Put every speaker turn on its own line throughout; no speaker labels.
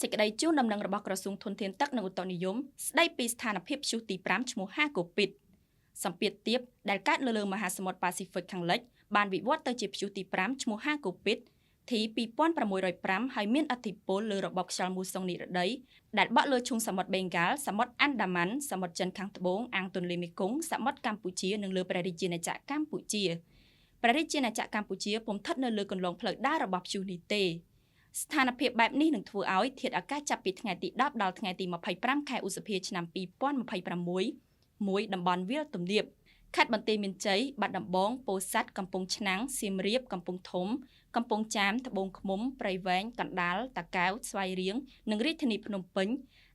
សេចក្តីជូនដំណឹងរបស់ក្រសួងធនធានទឹកនិងឧតុនិយមស្តីពីស្ថានភាពព្យុះទី5ឈ្មោះហាកូពីតសម្ពាធទាបដែលកើតនៅលើមហាសមុទ្រប៉ាស៊ីហ្វិកខាងលិចបានវិវត្តទៅជាព្យុះទី5ឈ្មោះហាកូពីត T2605 ហើយមានឥទ្ធិពលលើរបបខ្យល់មូសុងនិរតីដែលបក់លើឈូងសមុទ្របេងហ្គាលសមុទ្រអាន់ដាម៉ាន់សមុទ្រចិនខាងត្បូងអាងទន្លេមេគង្គសមុទ្រកម្ពុជានិងលើព្រះរាជាណាចក្រកម្ពុជាព្រះរាជាណាចក្រកម្ពុជាពុំស្ថិតនៅលើគន្លងផ្លូវដើររបស់ព្យុះនេះទេស្ថានភាពបែបនេះនឹងធ្វើឲ្យធាតុអាកាសចាប់ពីថ្ងៃទី10ដល់ថ្ងៃទី25ខែឧសភាឆ្នាំ2026មួយតំបន់វាលទំនាបខេត្តបន្ទាយមានជ័យបាត់ដំបងពោធិ៍សាត់កំពង់ឆ្នាំងសៀមរាបកំពង់ធំកំពង់ចាមត្បូងឃ្មុំព្រៃវែងកណ្ដាលតាកែវស្វាយរៀងនិងរាជធានីភ្នំពេញ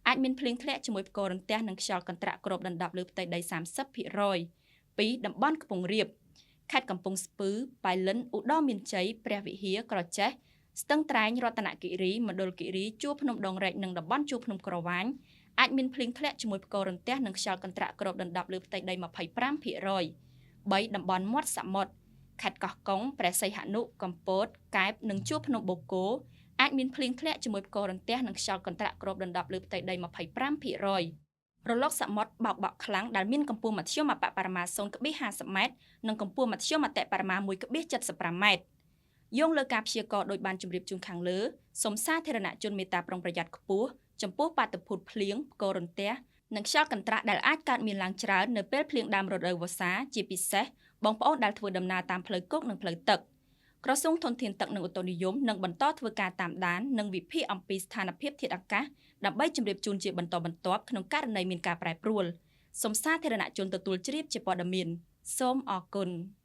អាចមានភ្លៀងធ្លាក់ជាមួយផ្គររន្ទះនិងខ្យល់កន្ត្រាក់គ្របដណ្ដប់លើផ្ទៃដី 30% 2តំបន់ខ្ពង់រាបខេត្តកំពង់ស្ពឺប៉ៃលិនឧត្តរមានជ័យព្រះវិហារក្រចេះស្ទឹងត្រែងរតនគិរីមណ្ឌលគិរីជួរភ្នំដងរែកនិងតំបន់ជួរភ្នំក្រវាញអាចមានភ្លៀងធ្លាក់ជាមួយផ្គររន្ទះនិងខ្យល់កន្ត្រាក់គ្របដណ្ដប់លើផ្ទៃដី 25% 3តំបន់មាត់សមុទ្រខេត្តកោះកុងព្រះសីហនុកំពតកែបនិងជួរភ្នំបូកគោអាចមានភ្លៀងធ្លាក់ជាមួយផ្គររន្ទះនិងខ្យល់កន្ត្រាក់គ្របដណ្ដប់លើផ្ទៃដី 25%រលកសមុទ្របោកបក់ខ្លាំងដែលមានកម្ពស់មធ្យមអប្បបរមា 0.50 ម៉ែត្រនិងកម្ពស់មធ្យមអតិបរមា 1.75 ម៉ែត្រយោងលើការព្យាករណ៍ដោយបានជម្រាបជូនខាងលើសូមសាធារណជនមេត្តាប្រុងប្រយ័ត្នខ្ពស់ចំពោះបាតុភូតភ្លៀងផ្គររន្ទះនិងខ្យល់កន្ត្រាក់ដែលអាចកើតមានឡើងច្រើននៅពេលភ្លៀងដើមរដូវវស្សាជាពិសេសបងប្អូនដែលធ្វើដំណើរតាមផ្លូវគោកនិងផ្លូវទឹកក្រសួងធនធានទឹកនិងឧតុនិយមនឹងបន្តធ្វើការតាមដាននិងវិភាគអំពីស្ថានភាពធាតុអាកាសដើម្បីជម្រាបជូនជាបន្តបន្ទាប់ក្នុងករណីមានការប្រែប្រួលសូមសាធារណជនទទួលជ្រាបជាព័ត៌មានសូមអរគុណ។